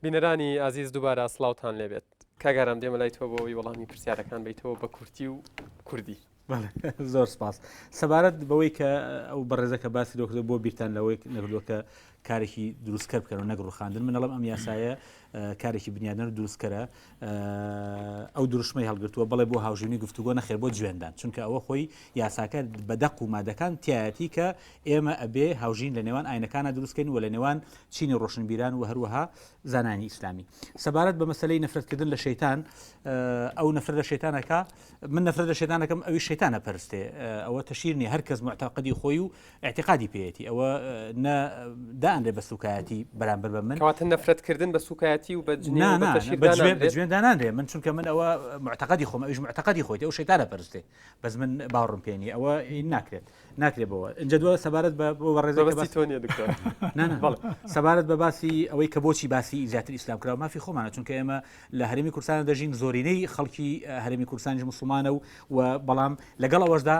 بینەرانی ئازیز دووبارە سڵاوتان لێبێت. کاک ئارام دێمە لای تۆ بۆ ئەوەی وەڵامی پرسیارەکان بەیتەوە بە کورتی و کوردی. زۆر سپاس. سەبارەت بەوەی کە ئەو بەڕێزە کە باسی لۆ کردو بۆ بیرتان لەوەی نەکردووە کە کارێکی دروستکەر بکەن و نەک ڕوخاندن من ئەڵێم ئەم یاسایە کارێکی بنیادنەر و دروستکەرە ئەو دروشمەی هەڵگرتووە بەڵێ بۆ هاوژینی گفتوگۆ نەخێر بۆ جوێندان چونکە ئەوە خۆی یاساکە بە دەق و مادەکان تایەتی کە ئێمە ئەبێ هاوژین لە نێوان ئاینەکانە دروستکەین و لە نێوان چینی ڕۆشنبیران و هەروەها زانانی ئیسلامی سەبارەت بە مەسلەی نەفرەتکردن لە شەیتان ئەو نەفرەت لە شەیتانەکە من نەفرەت لە شەیتانەکەم ئەوی شەیتانە پەرستێ ئەوە تەشیر نیە هەر کەس معتەقدی خۆی و اعتقادی پێیەتی ئەوە نە دانرێ بە سوکایەتی بەرامبەر بە من کەواتە نەفرەتکردن بە سوکایەتی و بە جنێو بە تەشیر دانانرێت؟ بە جوێن دانانرێ من چونکە من ئەوە معتەقدی خۆم ئەویش معتەقدی خۆیتی ئەو شەیتانە پەرستێ بەس من باوەڕم پێ نیە ئەوە ناکرێت ناکرێت بەوە ئینجا دووە سەبارەت بە بۆ بەڕێزەکە مەبەستی تۆ نیە دکتۆر نا نا بەڵێ سەبارەت بە باسی ئەوەی کە بۆچی باسی زیاتر ئیسلام کراوە مافی خۆمانە چونکە ئێمە لە هەرێمی کوردستان دەژین زۆرینەی خەڵکی هەرێمی کوردستانیش موسڵمانە و و بەڵام لەگەڵ ئەوەشدا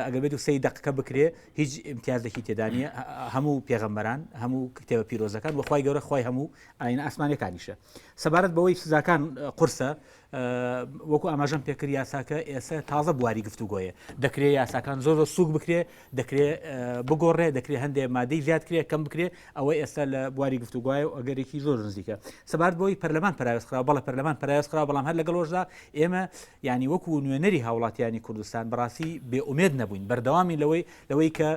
ئەگەر بێت و سەیری دەقەکە بکرێ هیچ ئیمتیازێکی تێدا نییە هەموو پێغەمبەران هەموو کتێبە پیرۆزەکان و خوای گەورە خوای هەموو ئاینە ئاسمانەکانیشە سەبارەت بەوەی سزاکان قورسە وەکو ئاماژەم پێکرد یاساکە ئێستا تازە بواری گفتوگۆیە دەکرێ یاساکان زۆر زۆر سوک بکرێ دەکرێ بگۆڕێ دەکرێ هەندێک مادەی زیاد کرێ کەم بکرێ ئەوە ئێستا لە بواری گفتوگوایە و ئەگەرێکی زۆر نزیکە سەبارەت بۆی پەرلەمان پەراوێز خراوە بەڵێ پەرلەمان پەراوێز خراوە بەڵام هەر لەگەڵ ئێمە یعنی وەکو نوێنەری هاوڵاتیانی کوردستان بەڕاستی بێ ئومێد نەبووین بەردەوامی لەوەی لەوەی کە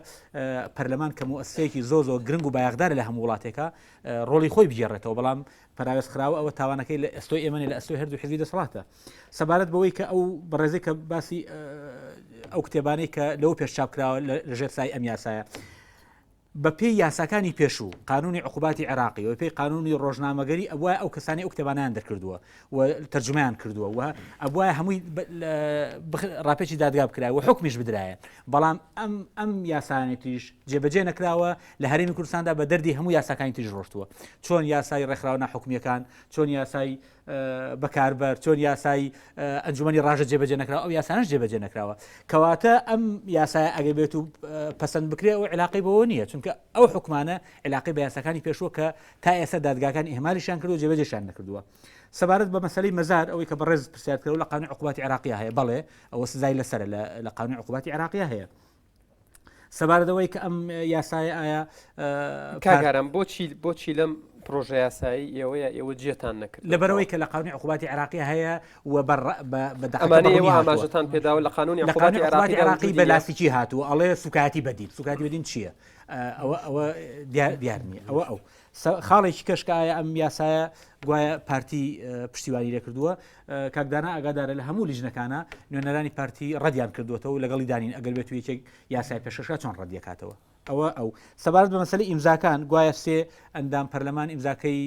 پەرلەمان کە موسسەیەکی زۆر زۆر گرنگ و بایەخدارە لە هەموو وڵاتێکە ڕۆڵی خۆی بگێڕێتەوە بەڵام پەراوێز خراوە ئەوە تاوانەکەی لە ئەستۆی ئێمە نیە لە ئەستۆی هەردوو حزبی دەسەڵاتە سەبارەت بەوەی کە ئەو بەڕێزەی کە باسی ئەو کتێبانەی کە لەو پێش چاپ کراوە لە ژێر سای ئەم یاسایە بە پێی یاساکانی پێشوو قانونی عقوباتی عێراقی و پێی قانونی ڕۆژنامەگەری ئەبوایە ئەو کەسانی ئەو کتێبانیان دەرکردووە و تەرجومەیان کردووە و ئەبوایە هەمووی ڕاپێچی دادگا بکرایە و حکمیش بدرایە بەڵام ئەم ئەم یاسانەی تریش جێبەجێ نەکراوە لە هەرێمی کوردستاندا بە دەردی هەموو یاساکانی تریش ڕۆشتووە چۆن یاسای ڕێکخراوە ناحکومیەکان چۆن یاسای بەکاربەر چۆن یاسای ئەنجومی ڕاژە جێبەجێ نەکراوە ئەو یاسانش جێبەجێ نەکراوە کەواتە ئەم یاسای ئەگەر بێت و پەسەند بکرێ ئەو علاقەی بەوە نییە چونکە ئەو حکومانە علاقەی بە یاساکانی پێشوە کە تا ئێستا دادگاکان ئیهمالیشیان کردووە جێبەجێشیان نەکردووە. سەبارەت بە مەسەلەی مەزار ئەوەی کە بەڕێز پرسیار کردەوە لە قانونی عقوباتی عێراقیە هەیە بەڵێ ئەوە سزای لەسەرە لە قانونی عقوباتی عێراقیە هەیە. سەبارەت ئەوەی کە ئەم یاسایە ئایا کاک ئارام بۆچی بۆچی لەم پرۆژە یاسایی ئێوەیە ئێوە جێتان نەکرد لەبەرەوەی کە لە قانونی عقوباتی عێراقی هەیە و بە ئەمانەی ئێوە ئاماژەتان پێداوە لە قانونی لە قانونی عقوباتی عێراقی بە لاسیکی هاتووە ئەڵێ سوکایەتی بەدین سوکایەتی بەدین چییە؟ ئەوە ئەوە دیار نییە ئەوە ئەو خاڵێکی کەش کە ئایا ئەم یاسایە گوایە پارتی پشتیوانی لێکردووە کاکدانا ئاگادارە لە هەموو لیژنەکانە نوێنەرانی پارتی ڕەدیان کردووەتەوە لەگەڵی دانین ئەگەر بێت و یەکێک یاسای پێشکەشکا چۆن ڕەدیەکاتەوە ئەوە ئەو سەبارەت بە مەسەلەی ئیمزاکان گوایە سێ ئەندام پەرلەمان ئیمزاکەی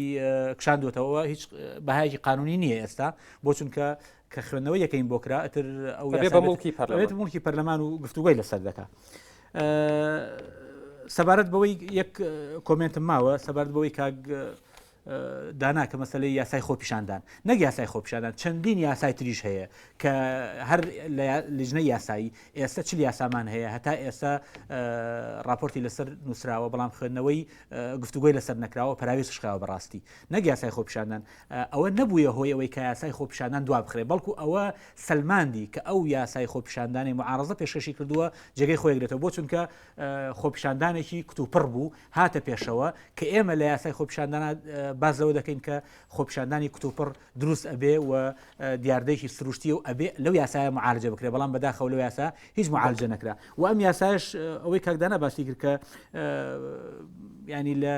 کشاندووەتەوە هیچ بەهایەکی قانونی نییە ئێستا بۆ چونکە کە خوێندنەوە یەکەین بۆ کرا ئەتر ئەو ئەبێ بە موڵکی پەرلەمان ئەبێت موڵکی پەرلەمان و گفتوگۆی لەسەر دەکا سەبارەت بەوەی یەک comment م ماوە سەبارەت بەوەی کاک دانا کە مەسلەی یاسای خۆپیشاندان نەک یاسای خۆپیشاندان چەندین یاسای تریش هەیە کە هەر لە لیژنەی یاسایی ئێستا چل یاسامان هەیە هەتا ئێستا راپۆرتی لەسەر نووسراوە بەڵام خوێندنەوەی گفتوگۆی لەسەر نەکراوە پەراوێز خراوە بەڕاستی نەک یاسای خۆپیشاندان ئەوە نەبوویە هۆی ئەوەی کە یاسای خۆپیشاندان دوابخرێ، بەڵکو ئەوە سەلماندی کە ئەو یاسای خۆپیشاندانەی موعارەزە پێشکەشی کردووە جێگەی خۆی ئەگرێتەوە، بۆ چونکە خۆپیشاندانێکی کتوپڕ بوو هاتە پێشەوە کە ئێمە لە یاسای خۆپیشاندانا باس لەوە دەکەین کە خۆپیشاندانی کتوپڕ دروست ئەبێ و دیاردەیەکی سروشتیە و ئەبێ لەو یاسایە معالجە بکرێ، بەڵام بەداخەوە لەو یاسا هیچ معالجە نەکرا و ئەم یاسایش ئەوەی کاک دانا باسی کرد کە ینی لە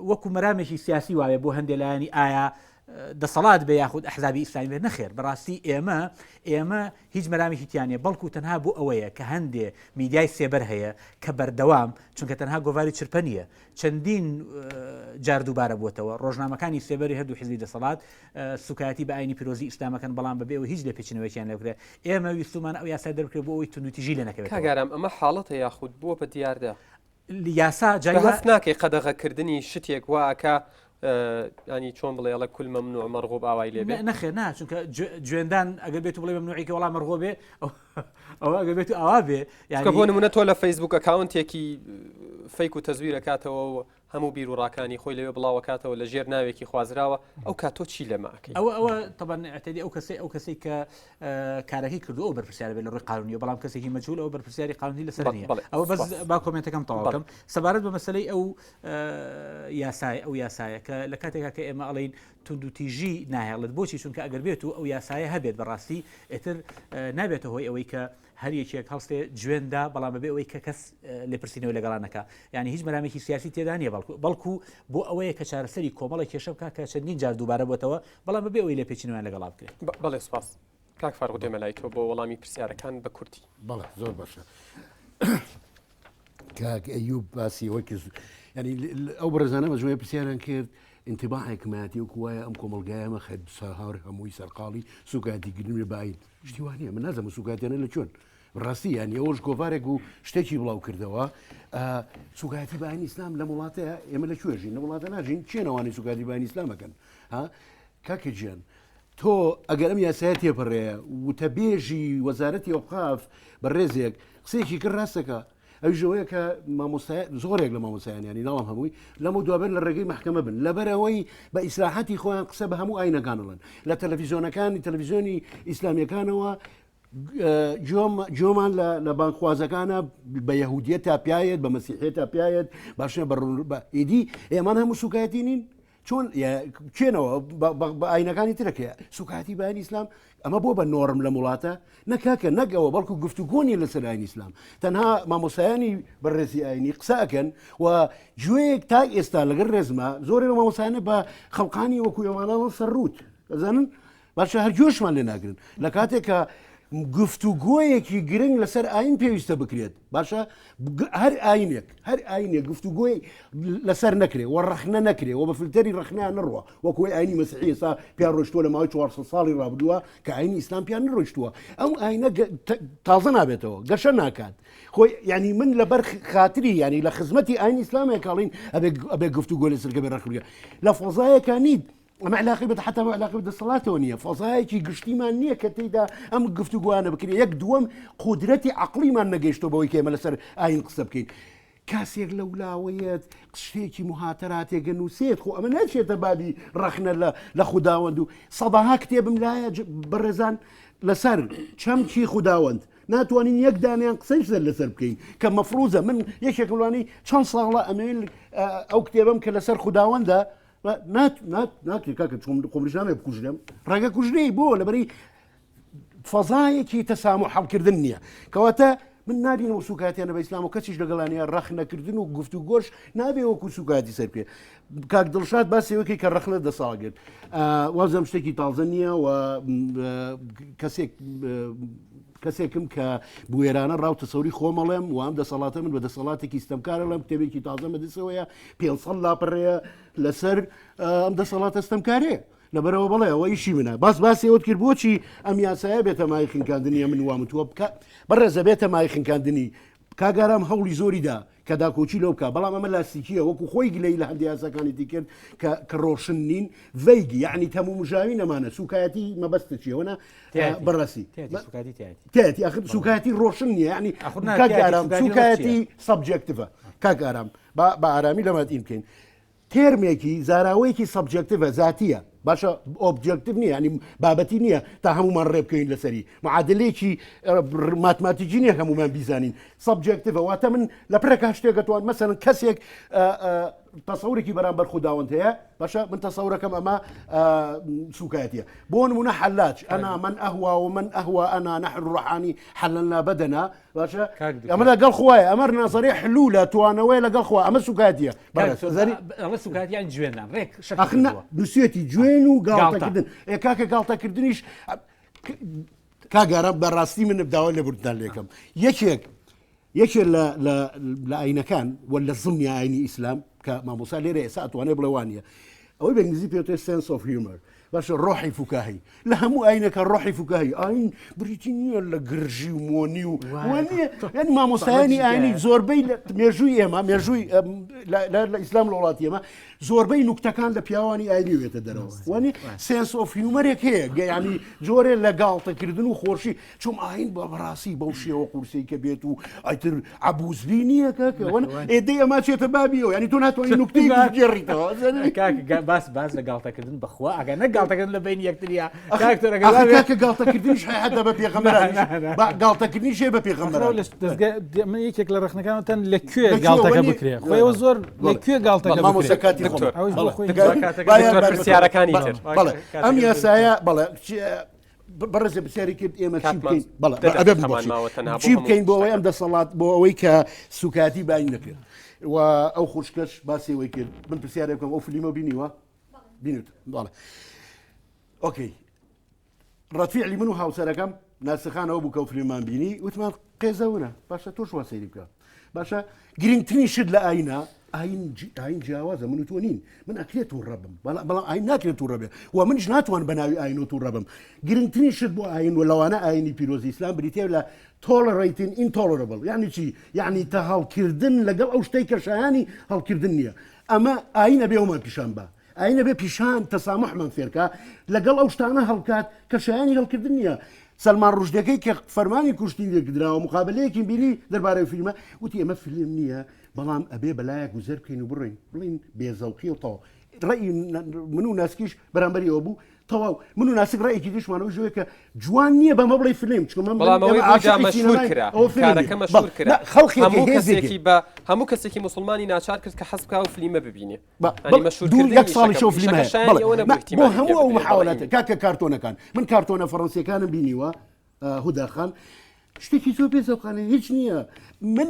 وەکو مەرامێکی سیاسی وایە بۆ هەندێ لایەنی ئایا دەسەڵات بێ یاخود ئەحزابی ئیسلامی بێ نەخێر بەڕاستی ئێمە ئێمە هیچ مەرامێکی تیانە بەڵکو تەنها بۆ ئەوەیە کە هەندێ میدیای سێبەر هەیە کە بەردەوام چونکە تەنها گۆڤاری چرپە نییە چەندین جار دووبارە بووتەوە ڕۆژنامەکانی سێبەری هەردوو حزبی دەسەڵات سوکایەتی بە ئاینی پیرۆزی ئیسلامەکەن بەڵام بەبێ ئەوەی هیچ لێپێچینەوەیەکیان لێ بکرێت ئێمە ویستومانە ئەو یاسای دەربکرێت بۆ ئەوەی توندوتیژی لێ نەکەوێتەوە. کاک ئارام ئەمە حاڵەتە یاخود بووە بە دیاردە؟ یاسا جاری وا هەست ناکەی قەدەغەکردنی شتێک وا ئەکا ینی چۆن بڵێ ئەڵێ کل مەمنوع مەرغوب ئاوای لێ بێ نەخێر نا چونکە جوێندان ئەگەر بێت و بڵێ مەمنوعی کە وەڵام مەرغوب بێ ئەوە ئەگەر بێت و ئاوا بێ یعنی بۆ نمونە تۆ لە فەیسبوک account ێکی fake و تەزویر ئەکاتەوە و. هەموو بیر و ڕاکانی خۆی لەوێ بڵاوەکاتەوە لە ژێر ناوێکی خوازراوە ئەو کات تۆ چی لەمە ئەکەی؟ ئەوە ئەوە تەبەن ئەتەدی ئەو کەسەی ئەو کەسەی کە کارەکەی کردو ئەو بەرپرسیارە بێت لە ڕووی قانونیەوە بەڵام کەسێکی مەجهول ئەوە بەرپرسیاری قانونی لەسەر نییە ئەوە بەس با کۆمێنتەکەم تەواو بکەم سەبارەت بە مەسەلەی ئەو یاسای ئەو یاسایە کە لە کاتێکا کە ئێمە ئەڵێین توندوتیژی ناهێڵێت بۆچی چونکە ئەگەر بێت و ئەو یاسایە هەبێت بەڕاستی ئێتر نابێتە هۆی ئەوەی کە هەر یەکێک هەڵسێ جوێن دا بەڵام بەبێ ئەوەی کە کەس لێپرسینەوەی لەگەڵا نەکا یعنی هیچ مەرامێکی سیاسی تێدا نییە بەڵکو بەڵکو بۆ ئەوەیە کە چارەسەری کۆمەڵێک کێشە بکا کە چەندین جار دووبارە بۆتەوە بەڵام بەبێ ئەوەی لێپێچینەوەیان لەگەڵا بکرێت. بەڵێ سوپاس. کاک فاروق دێمە لای تۆ بۆ وەڵامی پرسیارەکان بە کورتی. بەڵێ زۆر باشە. کاک ئەیوب باسی ئەوەی کرد ینی ئەو بەڕێزانە مەجموعەی پرسیاریان کرد انتباعێکمایەتی وەکو وایە ئەم کۆمەڵگایە مە خەت سەرهاور هەمووی سەرقاڵی سوکایەتیکردن بە ئاین شتی وا نییە من نازانم سوکایەتیانە لە چۆن ڕاستی یانی ئەوەش گۆڤارێک و شتێکی بڵاو کردەوە سوکایەتی بە ئاینی ئیسلام لەم وڵاتەیە ئێمە لە کوێ ژین لە وڵاتە ناژین چێنەوانی سوکایەتی بە ئاینی ئیسلامەکەن ها کاکە گیان تۆ ئەگەر ئەم یاسایە تێپەڕێ وتەبێژی وەزارەتی ئەوقاف بە ڕێزێک قسەیەکی کرد ڕاستەکە ئەویش ئەوەیە کە مامۆستای زۆرێک لە مامۆستایان ینی ناڵم هەمووی لەمە دوابەر لە ڕێگەی محکەمە بن لەبەرەوەی بە ئیسراحەتی خۆیان قسە بە هەموو ئاینەکانڵن لە تەلەڤیزیۆنەکانی تەلەڤیزیۆنی ئیسلامیەکانەوە جۆمان لە بانخوازەکانە بە یەهودیە تا پیاەت بە مەسیحێت تا پیاەت باشە بە ئیدی ئێمان هەموو سوکایەتی نین چۆن کێنەوە بە ئاینەکانی ترەکەیە سوکایەتی بە ئاینی ئیسلام ئەمە بۆ بە نۆرم لەم وڵاتە نەکاکە نەک ئەوە بەڵکو گفتوگۆ نیە لەسەر ئاینی ئیسلام تەنها مامۆسایانی بەڕێزی ئاینی قسە ئەکەن و گوێیەک تا ئێستا لەگەر ڕێزما زۆرێک لە مامۆسایانە بە خەڵقانی وەکو ئەوانەڵە سەرڕووت ئەزانن باشە هەر گوێشمان لێ ناگرن لە کاتێک کە گفتوگۆیەکی گرنگ لەسەر ئاین پێویستە بکرێت باشە هەر ئاینێک هەر ئاینێک گفتوگۆی لەسەر نەکرێ و ڕەخنە نەکرێ و بە فلتەری ڕەخنە نەڕوە وەکوی ئاینی مەسیحی ئێستا پیا ڕۆشتووە لە ماوەی 400 ساڵی ڕابردووە کە ئاینی ئیسلام پیان نڕۆشتووە ئەو ئاینە تازە نابێتەوە گەشە ناکات خۆی ینی من لەبەر خاتری ینی لە خزمەتی ئاین ئیسلامێک کاڵین ئەبێ گفتوگۆ لەسەر گەبێ ڕەخنە لە فەزایەکە نیت ئەمە علاقی بە حتا علاقی بە دەسەڵاتەوە نییە فەزایەکی گشتیمان نییە کە تێیدا ئەم گفتوگوانە بکرێت یەک دووەم قودرەتی عقلیمان نەگەیشتۆ بەوەی کە ئێمە لەسەر ئاین قسە بکەین کاسێک لەولاوەیەت شتێکی مهاتەراتێگە نووسێت خۆ ئەمە ناچێتە بابی ڕەخنە لە لە خودداوەند و سەدەها کتێبم لایە بەڕێزان لەسەر چەمکی خودداوەند ناتوانین یەک دانیان قسەی سەر لەسەر بکەین کە مەفروزە من یەکێک وڵانی چەند ساڵە ئەمێن ئەو کتێبم کە لەسەر خودداوەندە ناکرێت کاکە چۆن خۆمریش نامێ بکوژرێم ڕێگە کوژرێی بۆ لەبەری فەزایەکی تەسام و حەڵکردن نییە کەواتە من نبینم و سوکاتیانە بە ئیسلام و کەسیش لەگەڵانە ڕەخنەکردن و گفت و گۆش نابێ وەکو سوکاتی سەر پێ کاک دڵشاد باسیەوەکی کە ڕەخنە دەساڵگرت وازم شتێکی تازە نییە و کەسێک کەسێکم کە بوێرانە ڕاو تەسەوری خۆمەڵێم و ئەم دەسەڵاتە من بە دەسەڵاتێکی ستەمکارەڵم کتێبێکی تازە بەدەسەوەیە 500 لاپەڕەیە لەسەر ئەم دەسەڵاتە ستەمکارەیە لەبەرەوە بڵێ ئەوە ئیشی منە باس باسی ئەوت کرد بۆچی ئەم یاسایە بێتە مای خنکاندنی من وام وتووە بکە بەڕێزە بێتە مای خنکاندنی کاگارام هەوڵی زۆری دا کە داکۆکی لەو بکە بەڵام ئەمە لاستیکیە وەکو خۆی گلەی لە هەندی یاساکانی دی کرد کە کە ڕۆشن نین vague یعنی تەموو مژاوی نەمانە سوکایەتی مەبەستە چیەوەە بەڕاستی تیاتی ئەخر سوکایەتی ڕۆشن نییە یعنی کاک ئارام سوکایەتی subjective ە کاک ئارام با بە ئارامی لەمە دین بکەین term ێکی زاراوەیەکی subjective ە زاتیە باشە objective نییە ینی بابەتی نییە تا هەمومان ڕێ بکەین لەسەری معادلێکی ماتماتیکی نییە هەمومان بیزانین subjective ە واتە من لە پرەکە شتێکە توان مەسەن کەسێک تەسەورێکی بەرامبەر خوداوەند هەیە باشە من تەسەورەکەم ئەمە سوکایەتیە بۆ نمونە حەلاج أنا من أهوى ومن أهوى أنا نحن روحاني حللنا بدنا باشە ئەمە لەگەڵ خوایە ئەمە نازەری حلولە توانەوەی لەگەڵ خوا ئەمە سوکاتیە سوکاتیان جوێنان ڕێک نووسێتی جوێن و گاڵتەکردن ئێ کاکە گاڵتەکردنیش کاگارە بەڕاستی من داوا لێبوردنان لێکەم یەکێک یەکێک لە ئاینەکان و لە زمنی ئاینی ئیسلام کە مامۆسا لێرە ئێستا ئەتوانێت بڵێ وانە. ئەوەی بە ئینگلیزی پێوترێت sense of humor باشە ڕۆحی فوکاهی لە هەموو ئاینەکە ڕۆحی فوکاهی ئاین بریتی نییە لە گرژی و مۆنی و نییە یعنی مامۆستایانی ئاینی زۆربەی مێژووی ئێمە مێژووی لە ئیسلام لە وڵاتی ئێمە زۆربەی نوکتەکان لە پیاوانی ئاینی وێتە دەرەوە وانی sense of humor ێک هەیە گەیانی جۆرێ لە گاڵتەکردن و خۆشی چۆم ئاین بە بەڕاستی بەو شێوە قورسەی کە بێت و ئەتر عبوزبی نییە کاکەوەن ئێدەی ئەما چێتە بابیەوە ینی تۆ ناتوانانی نوکتەی گێڕیتەوە باس باس لە گاڵتەکردن بەخوا ئەگە نە گاڵتەکردن لە بین یەکتریا کاکە گاڵتەکردنیش هەیە بە پێغەمبەر گاڵتەکردنیش هەیە بە پێغەمبەر من یەکێک لە ڕخنەکانتان لە کوێ گاڵتەکە بکرێ خۆیەوە زۆر لە کوێ گاڵتەکە مامۆستا کاتی خۆم پرسیارەکانی تر ئەم یاسایە بەڵێ بەڕێزە پرسیاری کرد ئێمە چی بکەین بەڵێ ئەبێ چی بکەین بۆ ئەوەی ئەم دەسەڵات بۆ ئەوەی کە سوکاتی باین نەکرێت و ئەو خوشکەش باسی ئەوەی کرد من پرسیارێک بکەم ئەو فلیمە بینیوە بینیت بەڵێ okay ڕەفیعلی من و هاوسەرەکەم ناسخانەوە بوو کە ئەو فلیمان بینی وتمان قێزەونە باشە تۆش وا سەیری بکە باشە گرنگترین شت لە ئاینە ئاین ئاین جیاوازە من و تۆ نین من ئەکرێت تووڕە بم بەڵام ئاین ناکرێت تووڕە بێ و منیش ناتوان بە ناوی ئاین و تووڕە بم گرنگترین شت بۆ ئاین و لەوانە ئاینی پیرۆزی ئیسلام بریتە لە tolerating intolerable یعنی چی یعنی تەهەڵکردن لەگەڵ ئەو شتەی کە شایانی هەڵکردن نییە ئەمە ئاینە بێ ئەومان پیشان بە ئاینە بێ پیشان تەسامحمان فێرکا لەگەڵ ئەو شتانە هەڵکات کە شایانی هەڵکردن نییە سەلمان ڕوشدیەکەی کە فەرمانی کوشتنی لێکدراوە مقابلەیەکیم بینی دەربارەی فیلمە وتی ئەمە فیلم نییە بەڵام ئەبێ بەلایەک گوزەر بکەین و بڕۆین بڵین بێزەوقی و تەواو ڕێی من و ناسکیش بەرامبەری ئەوە بوو تەواو من و ناسک ڕێیەکی دیشمانەوە ژوێ کە جوان نییە بەمە بڵێ فیلم چونکە من بەڵام ئەوەی ڕوویدا مەشهور کرا کارەکە مەشهور کرا خەڵکی هەموو کەسێکی بە هەموو کەسێکی موسڵمانی ناچار کرد کە حەز بکا و فلیمە ببینێ یەک ساڵی شەو فیلم بۆ هەموو ئەو محاولاتە کاکە کارتۆنەکان من کارتۆنە فەڕەنسیەکانم بینیوە هوداخان شتێکی زۆر پێزەوقانە هیچ نییە من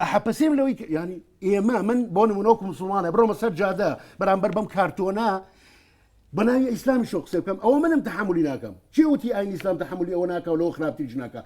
ئەحەپەسێم لەوەی ینی ئێمە من بۆ نمونۆک مسلمانە بڕۆمە سەر جادە بەرامبەر بەم کارتۆنە بە ناوی ئیسلامی شۆ قسە بکەم ئەوە منم تحملی ناکەم چی وتی ئاین ئیسلام تحملی ئەوە ناکە و لەوە خراپتریش ناکە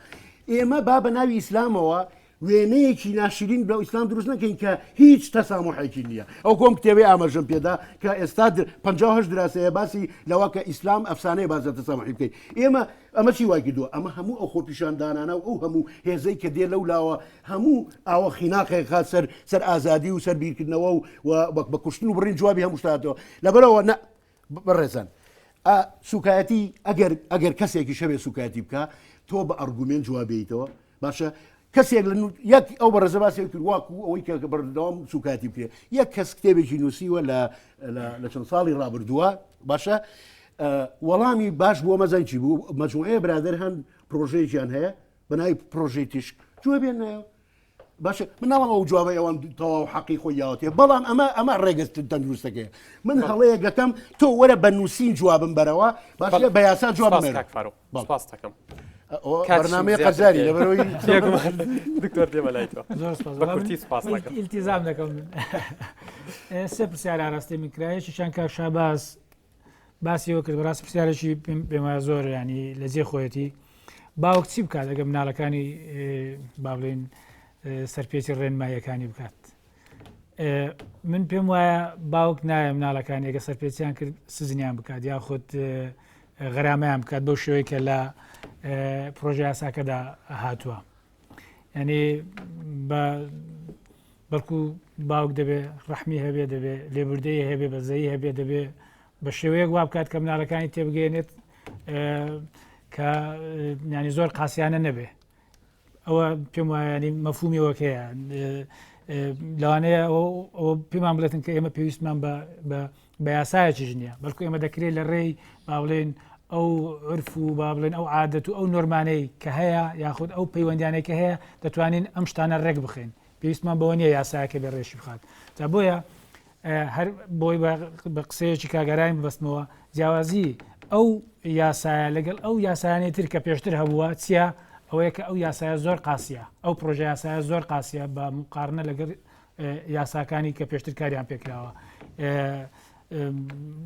ئێمە با بە ناوی ئیسلامەوە وێنەیەکی ناشرین بە ئیسلام دروست نەکەین کە هیچ تەسامحێکی نییە ئەو کۆم کتێبەی ئاماژەم پێدا کە ئێستا 58 دراسەیە باسی لەوە کە ئیسلام ئەفسانەیە باز لە تەسامحی بکەین ئێمە ئەمە چی وای کردووە ئەمە هەموو ئەو خۆپیشاندانانە و ئەو هەموو هێزەی کە دێ لەو لاوە هەموو ئاوە خیناقێک خات سەر سەر ئازادی و سەر بیرکردنەوە و بە کوشتن و بڕین جوابی هەموو شتاتەوە لەبەرەوە نە بەڕێزان سوکایەتی ئەگەر ئەگەر کەسێکی شەوێ سوکایەتی بکە تۆ بە argument جوابیتەوە باشە کەسێک لە یەک ئەو بەڕێزە باسی کرد واکو ئەوەی کە بەردەوام سوکایەتی بکرێت یەک کەس کتێبێکی نووسیوە لە لە چەند ساڵی ڕابردووە باشە وەڵامی باش بووە مەزان چی بوو مەجموعەیە برادەر هەن پرۆژەیەکیان هەیە بەناوی پرۆژەی تیشک جوابیان نایەوە باشە من ناڵم ئەو جوابەی ئەوان تەواو حەقی خۆی یاوەتێ بەڵام ئەمە ئەمە ڕێگەست تەندروستەکەی من هەڵەیەک دەکەم تۆ وەرە بە نووسین جوابم بەرەوە باشە بە یاسا جواب سپاس دەکەم بەرنامەی قەزاری لەبەرەوەی دکتۆر دێمە لای تۆ بە کورتی سپاس دەکەم التزام دەکەم سێ پرسیار ئاراستەی من کرا یەکێکیان کاک شاباز باسی ئەوە کرد بەڕاست پرسیارێکی پێم وایە زۆر ینی لە جێ خۆیەتی باوک چی بکات ئەگە مناڵەکانی با بڵێین سەرپێچی ڕێنماییەکانی بکات من پێم وایە باوک نایە مناڵەکانی ئەگە سەرپێچیان کرد سزنیان بکات یاخود غەرامەیان بکات بەو شێوەیە کە لە پرۆژە یاساکەدا هاتووە یعنی بە بەڵکو باوک دەبێ ڕەحمی هەبێ دەبێ لێبوردەی هەبێ بەزەیی هەبێ دەبێ بە شێوەیەک وا بکات کە مناڵەکانی تێبگەێنێت کە ینی زۆر قاسیانە نەبێ ئەوە پێم وایە مەفهومی ئەوەکەیە لەوانەیە ئەوە پێمان بڵێتن کە ئێمە پێویستمان بە یاسایەکیش نییە بەڵکو ئێمە دەکرێت لە ڕێی با بڵێن ئەو عرف و با بڵێن ئەو عادەت و ئەو نۆرمانەی کە هەیە یاخود ئەو پەیوەندیانەی کە هەیە دەتوانین ئەم شتانە ڕێک بخەین پێویستمان بەوە نییە یاسایەکە بێ ڕێشی بخات جا بۆیە هەر بۆی بە قسەیەکی کاگەرایم ببەستمەوە جیاوازی ئەو یاسایە لەگەڵ ئەو یاسایانەی تر کە پێشتر هەبووە چییە ئەوەیە کە ئەو یاسایە زۆر قاسیە ئەو پرۆژە یاسایە زۆر قاسیە بە مقارنە لەگەڵ یاساکانی کە پێشتر کاریان پێکراوە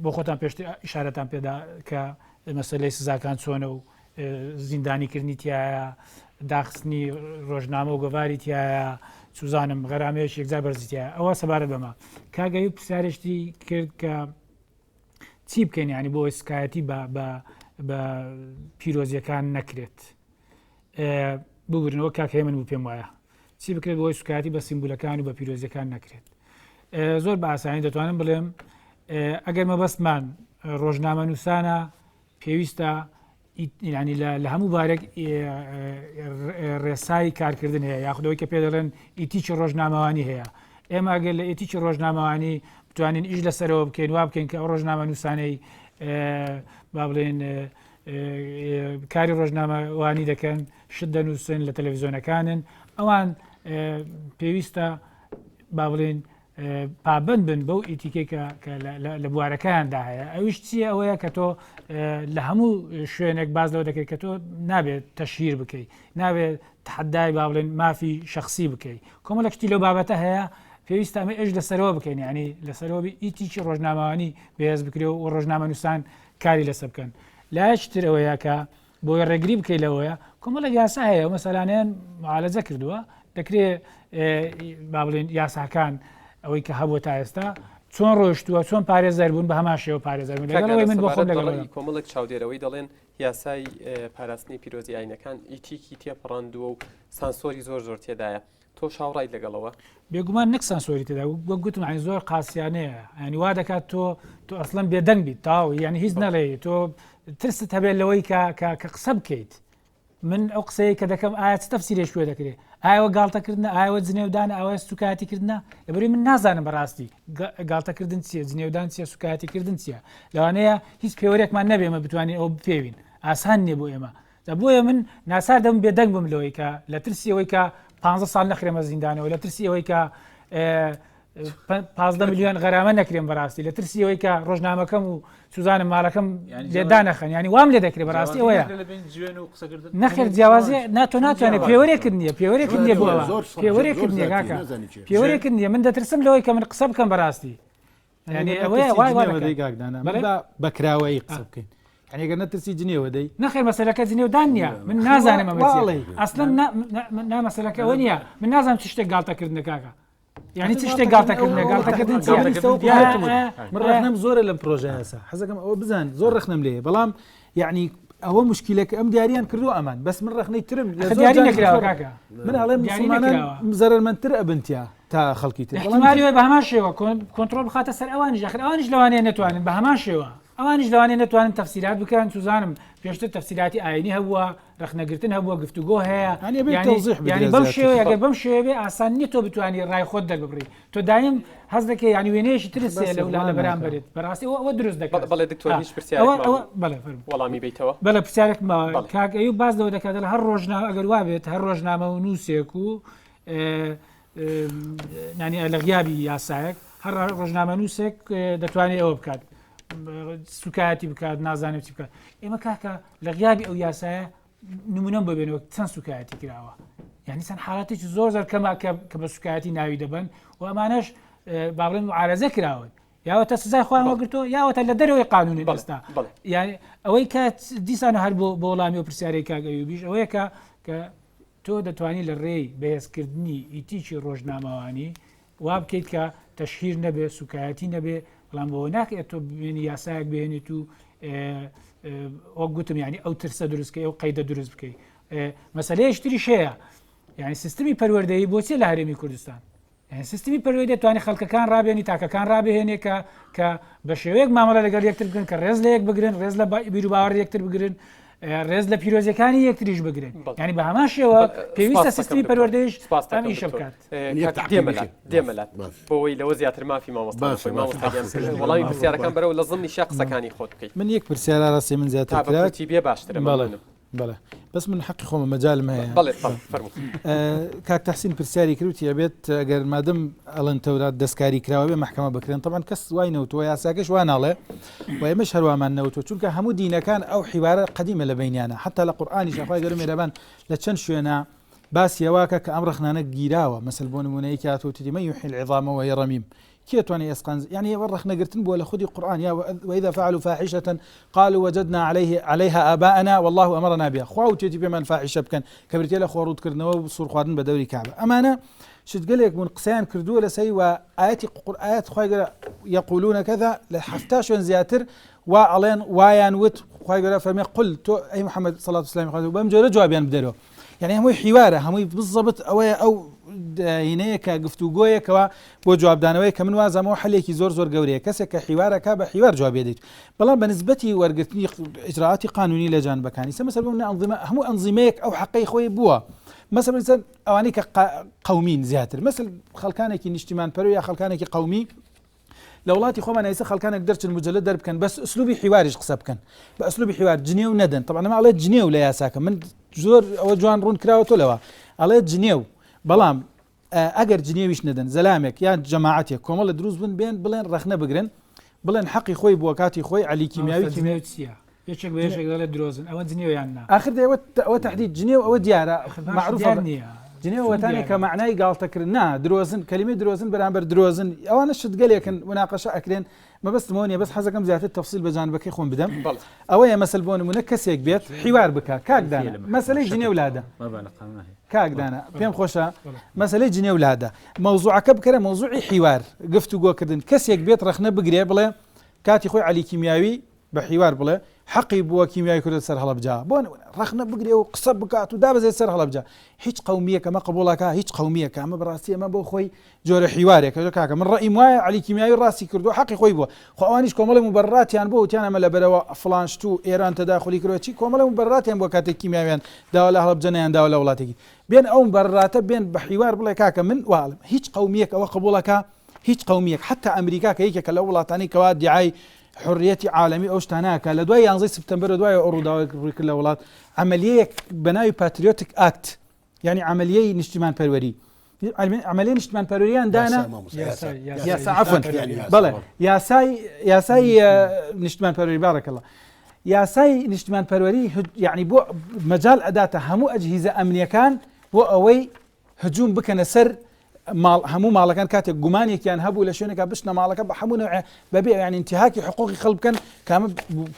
بۆ خۆتان پێشتر ئشارەتان پێدا کە مەسلەی سزاکان چۆنە و زیندانیکردنی تایە داخستنی ڕۆژنامە و گۆڤاری تایە چوزانم غەرامەیەکی یەکجار بەرزی تایە ئەوە سەبارەت بەمە کاگەی پرسیارێکی کرد کە. چی بکەین یعنی بۆ سکایەتی بە بە بە پیرۆزیەکان نەکرێت ببورنەوە کاک هێمن بوو پێم وایە چی بکرێت بۆی سوکایەتی بە سیمبولەکان و بە پیرۆزیەکان نەکرێت زۆر بە ئاسانی دەتوانم بڵێم ئەگەر مەبەستمان ڕۆژنامە نووسانە پێویستە ینی لە هەموو بارێک ڕێسای کارکردن هەیە یاخودەوەی کە پێ دەڵێن ئیتیکی ڕۆژنامەوانی هەیە ئێمە ئەگەر لە ئیتیکی ڕۆژنامەوانی بتوانین ئیش لەسەرەوە بکەین وا بکەین کە ئەو ڕۆژنامە نووسانەی با بڵێن کاری ڕۆژنامەوانی دەکەن شت دەنووسن لە تەلەڤزیۆنەکانن ئەوان پێویستە با بڵێن پابند بن بەو ئیتیکێک کە لە بوارەکەیاندا هەیە ئەویش چییە ئەوەیە کە تۆ لە هەموو شوێنێک باز لەوە دەکرێت کە تۆ نابێت تەشهیر بکەیت نابێت تحدای با بڵێن مافی شخصی بکەیت کۆمەڵێک شتی لەو بابەتە هەیە پێویستە ئەمە ئێش لەسەرەوە بکەین ینی لەسەرەوە ئیتیکی ڕۆژنامەوانی بەهێز بکرێ و ڕۆژنامەنووسان کاری لەسەر بکەن لایەکی تر ئەوەیە کە بۆی ڕێگری بکەیت لەوەیە کۆمەڵێک یاسا هەیە و مەسەلانیان معالەجە کردووە دەکرێت با بڵێن یاساکان ئەوەی کە هەبووە تا ئێستا چۆن ڕۆشتووە چۆن پارێزەر بوون بە هەمان شێوە پارێزەر بوون لەگەڵ ئەوەی من بۆ خۆم لەگەڵ کۆمەڵێک چاودێرەوەی دەڵێن یاسای پاراستنی پیرۆزی ئاینەکان ئیتیکی تێپەڕاندووە و سانسۆری زۆر زۆر تێدایە تۆش هاوڕایت لەگەڵەوە؟ بێگومان نەک سانسۆری تێدا وەک گوتم یانی زۆر قاسیانەیە یانی وا دەکات تۆ تۆ ئەسڵەن بێدەنگ بیت تاو یانی هیچ نەڵێ تۆ ترست هەبێت لەوەی کە کە کە قسە بکەیت من ئەو قسەیە کە دەکەم ئایا چ تەفسیرێک پێ دەکرێت ئایا گاڵتەکردنە ئایا جنێودانە ئەوە سوکایەتیکردنە لەبەری من نازانم بەڕاستی گاڵتەکردن چییە جنێودان چییە سوکایەتیکردن چییە لەوانەیە هیچ پێوەرێکمان نەبێ ئێمە بتوانین ئەوە بپێوین ئاسان نییە بۆ ئێمە جا بۆیە من ناچار دەبم بێدەنگ بم لەوەی کە لە ترسی ئەوەی کە پ ساڵ نەخرێمە زیندانەوە لە ترسی ئەوەی کە 15 میلیۆن غەرامە نەکرێن بەڕاستی لە ترسی ئەوەی کە ڕۆژنامەکەم و سوزانم ماڵەکەم لێدانەخەن ینی وام لێ دەکرێت بەڕاستی ئەوەیە نەخێر جیاوازی ناتۆ ناتوانێت پێوەرێکت نییە پێوەرێکت نییە بۆ پێوەرێکت نییە کاکە پێوەرێکت نییە من دەترسم لەوەی کە من قسە بکەم بەڕاستی یعنی ئەوەیە وای وای دەی کاک دانا من با بە کراوەیی قسە بکەین یعنی گەر نەترسی جنێوە دەی نەخێر مەسەلەکە جنێودان نییە من نازانم ئەمە چییە ئەسڵەن نا مەسەلەکە ئەوە نییە من نازانم چ شتێک گاڵتەکردنە کاکە یعنی چ شتێک گاڵتەکردنە گاڵتەکردن چییە من ڕەخنەم زۆرە لەم پرۆژە یاسا حەزەکەم ئەوە بزان زۆر ڕەخنەم لێیە بەڵام یعنی ئەوە مشکلەکە ئەم دیاریان کردو ئەمان بەس من ڕەخنەی ترم لە زۆر دیاری نەکراوە کاکە من ئەڵێم مسلمانان زەرەرمەندتر ئەبنتیا تا خەڵکی تر احتمالی وایە بە هەمان شێوە کۆنترۆڵ بخاتە سەر ئەوانیش ئەخر ئەوانیش لەوانەیە نەتوانن بە هەمان شێوە ئەوانیش لەوانەیە نەتوانن تەفسیرات بکەن چوزانم پێشتر تەفسیراتی ئاینی هەبووە ڕەخنەگرتن هەبووە گفتوگۆ هەیە یانی بەم شێوەیە ئەگەر بەم شێوەیە بێ ئاسان نییە تۆ بتوانی ڕای خۆت دەرببڕی تۆ دایم هەست دەکەی یانی وێنەیەکی ترس هەیە لەولا لە بەرامبەرت بەڕاستی ئەوە ئەوە دروست دەکات بەڵێ دکتۆر هیچ پرسیارێک ماوە بەڵێ فەرموو وەڵامی بەیتەوە بەڵێ پرسیارێک ماوە کاک ئەیوب باس لەوە دەکات دەڵێ هەر ڕۆژنامە ئەگەر وابێت هەر ڕۆژنامە و نووسێک و ینی لە غیابی یاسایەک هەر ڕۆژنامە نووسێک دەتوانێت ئەوە بکات سوکایەتی بکات نازانێت چی بکات ئێمە کاکە لە غیابی ئەو یاسایە نمونەم بۆ بێنەوە چەند سوکایەتی کراوە یعنی چەند حالاتێکی زۆر زۆر کەمە کە بە سوکایەتی ناوی دەبن و ئەمانەش با بڵێن معارەزە کراون یاوەتە سزای خۆیان وەگرتووە یاوەتە لە دەرەوەی قانونی ئێستا یعنی ئەوەی کە دیسان هەر بۆ بۆ وەڵامی و پرسیارەی کاک ئەیوبیش ئەوەیە کە کە تۆ دەتوانی لە ڕێی بەهێزکردنی ئیتیکی ڕۆژنامەوانی وا بکەیت کە تەشهیر نەبێ سوکایەتی نەبێ بەڵام بەوە ناکرێت تۆ بێنی یاسایەک بهێنیت و وەک گوتم یعنی ئەو ترسە دروست بکەی ئەو قەیدە دروست بکەی مەسەلەیەش تریش هەیە یعنی سیستمی پەروەردەیی بۆچی لە هەرێمی کوردستان یعنی سیستمی پەروەردە توانی خەڵکەکان ڕابێنی تاکەکان ڕابهێنێ کە کە بە شێوەیەک مامەڵە لەگەڵ یەکتر بکەن کە ڕێز لە یەک بگرن ڕێز لە بیر و باوەڕ یەکتر بگرن ڕێز لە پیرۆزیەکانی یەکتریش بگرن ینی بە هەمان شێوە پێویستە سیستمی پەروەردەیش ئەم ئیشە بکات دێمەلات بۆەوەی لەوە زیاتر مافی مامۆستا وەڵامی پرسیارەکان بەرەوە لە زمنی شە قسەکانی خۆت بکەیت من یەک پرسیارە ڕاستی من زیاتر بێ باشترە بەڵێ بەڵێ بەس من حەقی خۆمە مەجالم هەیە بەڵێ فەرموو کاک تەحسین پرسیاری کرد وتی ئەبێت ئەگەر مادەم ئەڵێن تەورات دەستکاری کراوە بێ مەحکەمە بکرێن تەبعەن کەس وای نەوتووە یاساکەش وا ناڵێ و ئێمەش هەروامان نەوتووە چونکە هەموو دینەکان ئەو حیوارە قەدیمە لە بینیانە حتا لە قورئانیش خوای گەورە مێرەبان لە چەند شوێنە باسی ئەوەکە کە ئەم ڕەخنانە گیراوە مەسەل بۆ نمونە یەکی هاتووە وتیتی من یحیی العظام وهی رمیم کێ توانی ئێسقان یعنی ئەوە ڕەخنەگرتن بووە لە خودی قورئان یا وإذا فعلوا فاحشة قالوا وجدنا عليه عليها آباءنا والله أمرنا بها خوا وتێتی پێمان فاحشە بکەن کە بریتیە لە خۆڕووتکردنەوە و سوورخواردن بە دەوری کەعبە ئەمانە شتگەلێک بوون قسەیان کردووە لەسەری و ئاەتی قورئایەت خوای گەورە یقولون كذا لە 70 شوێن زیاتر وا ئەڵێن وایان وت خوای گەورە فەرمی قل تۆ ئەی محمد صلى الله عليه وسلم بەم جۆرە جوابیان بدەرەوە یعنی هەمووی حیوارە هەمووی بزەبت ئەوەیە ئەو هینەیە کە گفتوگۆیەکەوە بۆ جوابدانەوەی کە من وازەمەوە حلێکی زۆر زۆر گەورەیە کەسێک کە حیوارەکە بە حیوار جوابێ دەیت بەڵام بە نسبەتی وەرگرتنی ئیجرائاتی قانونی لە جانبەکانی سە مەسەل بۆ ئەنظیمە هەموو ئەنظیمەیەک ئەو حەقەی خۆی بووە مەسەل ئەوانەی کە قەومین زیاتر مەسل خەڵکانێکی نیشتیمان پەرو یا خەڵکانێکی قەومی لە وڵاتی خۆمان ئێستا خەڵکانێک دەرچن مجلد دەربکەن بەس ئسلوبی حیواریش قسە بکەن بە ئسلوبی حیوار جنێو نەدەن طبعا ئەمە ئەڵێ جنێو لە یاساکە من زۆر ئەوە جوان ڕوون کراوە تۆ لەوە ئەڵێ جنێو بەڵام ئەگەر جنێویش نەدەن زەلامێک یان جەماعەتێک کۆمەڵە دروست بن بێن بڵێن ڕەخنە بگرن بڵێن حەقی خۆی بووە کاتی خۆی عەلی کیمیاوی کیمیاوی چییە؟ یەکێک بە یەکێک دەڵێت درۆزن ئەوە جنێو یان نا؟ ئاخر دەی ئەوە تەحدید جنێو ئەوە دیارە مەعروفە نییە جنێو وەتانێک کە مەعنای گاڵتەکردن نا درۆزن کەلیمەی درۆزن بەرامبەر درۆزن ئەوانە شتگەلێکن مناقەشە ئەکرێن مەبەستمەوە نیە بەس حەزەکەم زیاتر تەفسیل بە جانبەکەی خۆم بدەم ئەوەیە مەسەل بۆ نمونە کەسێک بێت حیوار بکە کاک دانا مەسەلەی جنێو لادە کاک دانا پێم خۆشە مەسەلەی جنێو لادە مەوزوعەکە بکەرە مەوزوعی حیوار گفتوگۆکردن کەسێک بێت ڕەخنە بگرێ بڵێ کاتی خۆی عەلی کیمیاوی بە حیوار بڵێ حەقی بووە کیمیاوی کردە سەر هەڵەبجە بۆ نمونە ڕەخنە بگرێ و قسە بکات و دابەزێت سەر هەڵەبجە هیچ قەومیەک ئەمە قبوڵەکە هیچ قەومیەکە ئەمە بەڕاستی ئەمە بۆ خۆی جۆرە حیوارێکە جۆ کاکە من ڕەئیم وایە عەلی کیمیاوی ڕاستی کردووە حەقی خۆی بووە خۆ ئەوانیش کۆمەڵی موبەرراتیان بۆ وتیان ئەمە لەبەرەوە فڵان شت و ئێران تەداخولی کردووە چی کۆمەڵی موبەرراتیان بووە کاتێک کیمیاویان داوا لە هەڵەبجە نەیان داوە لە وڵاتێکی بێن ئەو موبەرراتە بێن بە حیوار بڵێ کاکە من وا ئەڵێم هیچ قەومیەک ئەوە قبوڵەکە هیچ قەومیەک حەتا ئەمریکا کە یەکێکە لەو وڵاتانەی کەوا دیعای حڕیەتی عالەمی ئەو شتانە ئەکا لە دوای یانزەی سپتەمبەر و دوای ئەو ڕووداوەی ڕووی کرد لە وڵات عەمەلیەیەک بە ناوی Patriotic Act یعنی عەمەلیەی نیشتیمان پەروەری عەمەلیەی نیشتیمان پەروەریان دانا یاسا عەفوەن بەڵێ یاسای یاسای نیشتمان پەروەری بارک الله یاسای نیشتمان پەروەری یعنی بۆ مەجال ئەداتە هەموو ئەجهیزە ئەمنیەکان بۆ ئەوەی هجوم بکەنە سەر ماڵ هەموو ماڵەکان کاتێک گومانێکیان هەبوو لە شوێنێکا بچنە ماڵەکە بە هەموو نەوعێ بەبێ یعنی انتهاکی حقوقی خەڵک بکەن کامە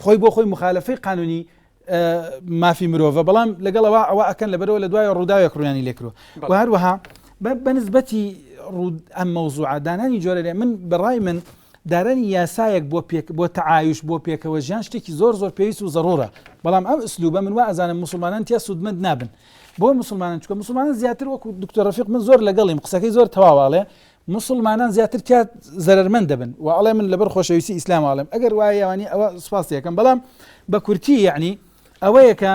خۆی بۆ خۆی مخالفەی قانونی مافی مرۆڤە بەڵام لەگەڵەوە ئەوە ئەکەن لەبەرەوە لە دوای ڕووداوێک ڕویانی لێکرۆ و هەروەها بە نسبەتی ئەم مەوزوعە دانانی جۆرە لێ من بەڕای من دارانی یاسایەک بۆ پێک بۆ تەعایش بۆ پێکەوە ژیان شتێکی زۆر زۆر پێویست و زەڕورە بەڵام ئەم ئسلوبە من وا ئەزانم موسڵمانان تیا سوودمەند نابن بۆ موسڵمانان چونکە موسڵمانان زیاتر وەکو دکتۆر ڕەفیق من زۆر لەگەڵیم قسەکەی زۆر تەواوە ئەڵێ موسڵمانان زیاتر تیا زەرەرمەند دەبن و ئەڵێ من لەبەر خۆشەویستی ئیسلام ئەڵێم ئەگەر وایە یاوانی ئەوە سوپاس یەکەم بەڵام بە کورتی یعنی ئەوەیە کە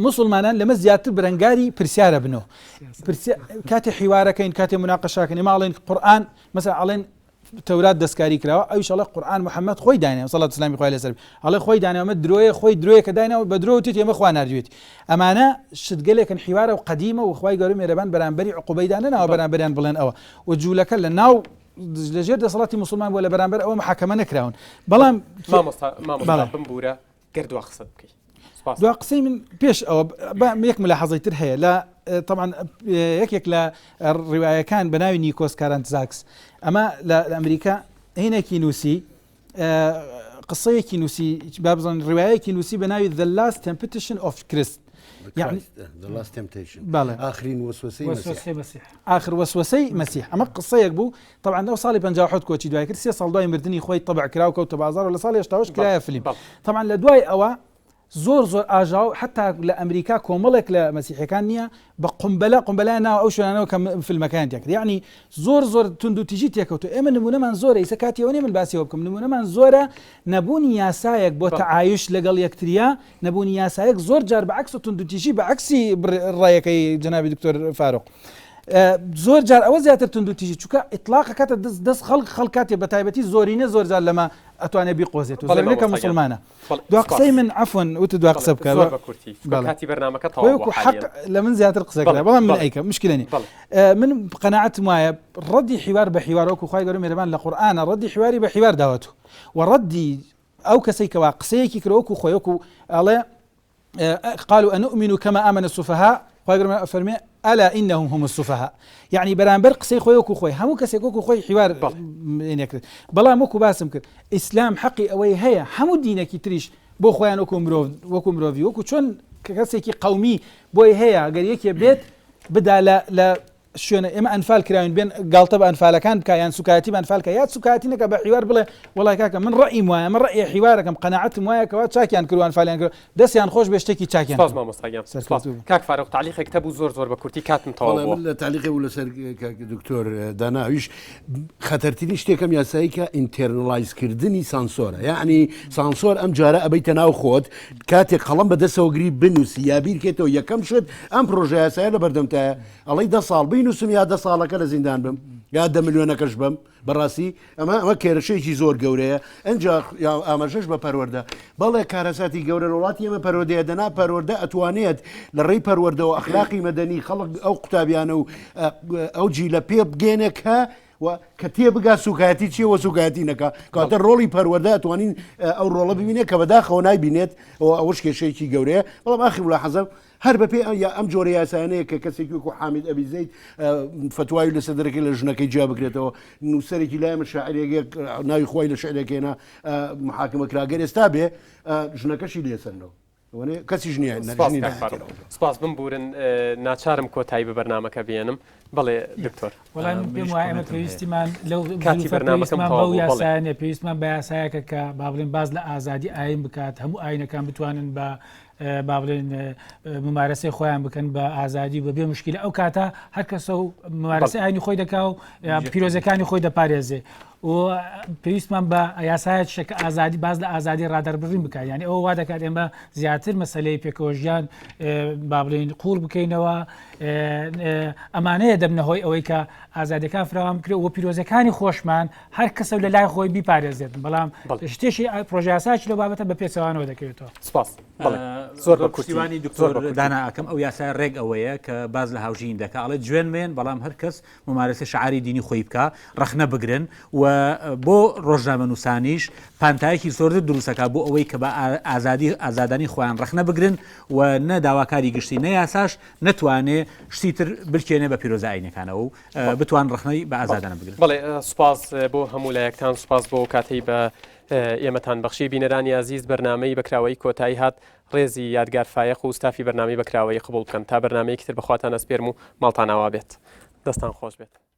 مسلمانان لەمە زیاتر بەرەنگاری پرسیارە بنەوە کاتێ حیوارەکەین کاتێ مناقەشاکەن ئێمە ئەڵێن قورئان مەسەلەن ئەڵێن تەورات دەستکاری کراوە ئەویش ئەڵێ قورئان محمد خۆی دانێ سەڵات سلامی خوای لەسەر بێ ئەڵێ خۆی دانێ ئەمە درۆیە خۆی درۆیە کە دایناوە بە درۆ وتیتی ئەمە خوا ناردوێتی ئەمانە شتگەلێکن حیوارە و قەدیمە و خوای گەورە مێرەبان بەرامبەری عقوبەی دانەناوە بەرامبەریان بڵێن ئەوە و جوولەکە لە ناو لەژێر دەسەڵاتی موسڵمان بووە لە بەرامبەر ئەوە محاکەمە نەکراون بەڵام مامۆستا مامۆستا بمبورە گەر دوا قسەت بکەی. سپاس. دوا قسەی من پێش ئەوە با یەک ملاحەزەی تر هەیە لە طبعا یەکێک لە ڕیوایەکان بە ناوی نیکۆس کارانتزاکس ئەمە لە ئەمریکا هینێکی نووسی قسەیەکی نووسی با بزانین ڕیوایەکی نووسی بە ناوی The Last Temptation of Christ يعني The Last Temptation بەڵێ ئاخرین وەسوەسەی مەسیح ئاخر وەسوەسەی مەسیح ئەمە قسەیەک بوو تەبعەن ئەو ساڵی 57 کۆچی دوای کرد سێ ساڵ دوای مردنی خۆی تەبع کرا و کەوتە بازاڕ و لە ساڵی 88 کرایە فلیم تەبعەن لە دوای ئەوە زۆر زۆر ئاژاو حتا لە ئەمریکا کۆمەڵێک لە مەسیحەکان نییە بە قمبەلە قمبەلای ناو ئەو شوێنانەوە کە فیلمەکان تێکرد یعنی زۆر زۆر تونند و تیژی تێکەوتو ئێمە نمونەمان زۆرە ئیسە کاتیەوە نیە من باسیەوە بکەم نمونەمان زۆرە نەبوونی یاسایەک بۆ تەعایش لەگەڵ یەکتریا نەبوونی یاسایەک زۆر جار بە عکس و توندوتیژی بە عکسی ڕایەکەی جەنابی دکتۆر فاروق زۆر جار ئەوە زیاتر توندوتیژی چونکە ئیتلاق کاتە دەست دەست خەڵک خەڵک کاتێ بە تایبەتی زۆرینە زۆر جار لەمە ئەتوانێ بیقۆزێت و زۆرینە کە مسلمانە دوا قسەی من عەفوەن وتت دوا قسە بکە زۆر بە کورتی کاتی بەرنامەکە تەواو وەکو حەق لە من زیاتر قسە کرا بەڵام من ئەیکەم مشکلە نیە من قەناعەتم وایە ڕەدی حیوار بە حیوار وەکو خوای گەورە مێرەبان لە قورئانە ڕەدی حیواری بە حیوار داوەتو و ڕەدی ئەو کەسەی کەوا قسەیەکی کرد وەکو خۆی وەکو ئەڵێ قالوا أنؤمن كما آمن السفهاء. خوای گەورە ئەفەرمێ الا انهم هم السفهاء یعنی بەرامبەر قسەی خۆی وەکو خۆی هەموو کەسێک وەکو خۆی حیوار نەکرد بەڵام وەکو باسم کرد ئیسلام حەقی ئەوەی هەیە هەموو دینێکی تریش بۆ خۆیان وەکو مرۆڤ وەکو مرۆڤی وەکو چۆن کە کەسێکی قومی بۆی هەیە گەر یەکێ بێت بدا لە لە شوێنە ئێمە ئەنفال کراوین بێن گاڵتە بە ئەنفالەکان بکە یان سوکایەتی بە ئەنفال کە یا سوکایەتی نەکە بە حیوار بڵێ وەڵای کاکە من ڕەئیم وایە من ڕەئی حیوارەکەم قەناعەتم وایە کەوا چاکیان کردوە ئەنفالیان کردوە دەستیان خۆش بێ شتێکی چاکیان سپاس کردوە. مامۆستا گیان سپاس سەرکەوتوو بن. کاک فاروق تەعلیقێکت هەبوو زۆر زۆر بە کورتی کاتم تەواو بەڵێ بووە. من لە تەعلیقێ بوو لەسەر کاک دکتۆر دانا ئەویش خەتەرترین شتێکم یاسایی کە internalize کردنی سانسۆرە یعنی سانسۆر ئەم جارە ئەبیتە ناو خۆت کاتێک قەڵم بە دەسەوە گری بنووسی یا بیرکێتەوە یەکەم شت ئەم پرۆژە یاسایە لە بەردەمتایە ئەڵێی دە ساڵ بینوسم یا دە ساڵەکە لە زیندان بم یا دە ملیۆنەکەش بم بەڕاستی ئەمە ئەمە کێرشێکی زۆر گەورەیە ئەجا ئاماژەش بە پەروەردە بەڵێ کارەساتی گەورە لە وڵاتی ئێمە پەروەردەیە دەنا پەروەردە ئەتوانێت لە ڕێی پەروەردەوە ئەخلاقی مەدەنی خەڵک ئەو قوتابیانە و ئەو جیلە پێ بگەێنێ کە و کە تێ بگا سوکایەتی چیە وە سوکایەتی نەکا کاتە ڕۆڵی پەروەردە ئەتوانین ئەو ڕۆڵە ببینێت کە بەداخەوە نایبینێت ئەوە ئەوەش کێشەیەکی گەورەیە بەڵام ئاخر ملاحەزە هەر بەپێی ئەم جۆرە یاسایانەیە کە کەسێکی وەکو حامید ئەبی زەید فتوای لەسەر دەرەکەی لە ژنەکەی جیا بکرێتەوە نووسەرێکی لای من شاعرێک ناوی خۆی لە شعرێک هێنا محاکمە کرا گەر ئێستا بێ ژنەکەشی لێسەرنەوە کەسیش نییە سپاس کاک فاروق. سپاس بمبورن ناچارم کۆتایی بە بەرنامەکە بێنم بەڵێ دکتۆر. وەڵای من پێم وایە ئێمە پێویستیمان لەو کاتی ظروفە بەرنامەکەم پێویستمان تەواو بەو بوو بەڵێ. یاسایە نیە پێویستمان بە یاسایەکە کە با بڵێن باس لە ئازادی ئاین بکات هەموو ئاینەکان بتوانن بە با بڵێن ممارەسەی خۆیان بکەن بە ئازادی و بەبێ مشکلە ئەو کاتە هەر کەسە و ممارەسەی ئاینی خۆی دەکا و پیرۆزەکانی خۆی دەپارێزێ و پێویستمان بە یاسایەکیشە کە ئازادی باز لە ئازادی ڕادەربڕین بکات یعنی ئەوە وا دەکات ئێمە زیاتر مەسلەی پێکەوە ژیان با بڵێین قوڵ بکەینەوە ئەمانەیە دەبنە هۆی ئەوەی کە ئازادەکان فراوان بکرێت و پیرۆزەکانی خۆشمان هەر کەسە لە لای خۆی بیپارێزێت بەڵام شتێکی پرۆژاساچ لەو بابەتە بە پێچەوانەوە دەکەوێتەوە. سپاس زۆر بە پشتیوانی دکتۆر دانا ئەکەم ئەو یاسای ڕێک ئەوەیە کە باز لە هاوژین دەکا ئەڵێ جوێن مێن بەڵام هەر کەس ممارەسەی شعاری دینی خۆی بکا ڕەخنە بگرن و بۆ ڕۆژنامەنووسانیش پانتایەکی زۆرتر دروستەکا بۆ ئەوەی کە بە ئازادی ئازادانی خۆیان ڕەخنە بگرن و نە داواکاری گشتی نە یاساش نەتوانێ شتی تر بلکێنێ بە پیرۆزە ئاینەکانەوە و بتوان ڕەخنەی بە ئازادانە بگرن. بەڵێ سوپاس بۆ هەموو لایەکتان سوپاس بۆ کاتەی بە ئێمەتان بەخشی بینەرانی ئازیز بەرنامەی بەکراوەیی کۆتایی هات ڕێزی یادگار فایەق و ستافی بەرنامەی بەکراوەیی قبوڵ بکەن تا بەرنامەیەکی تر بەخواتان ئەسپێرم و ماڵتان ئاوا بێت دەستان خۆش بێت.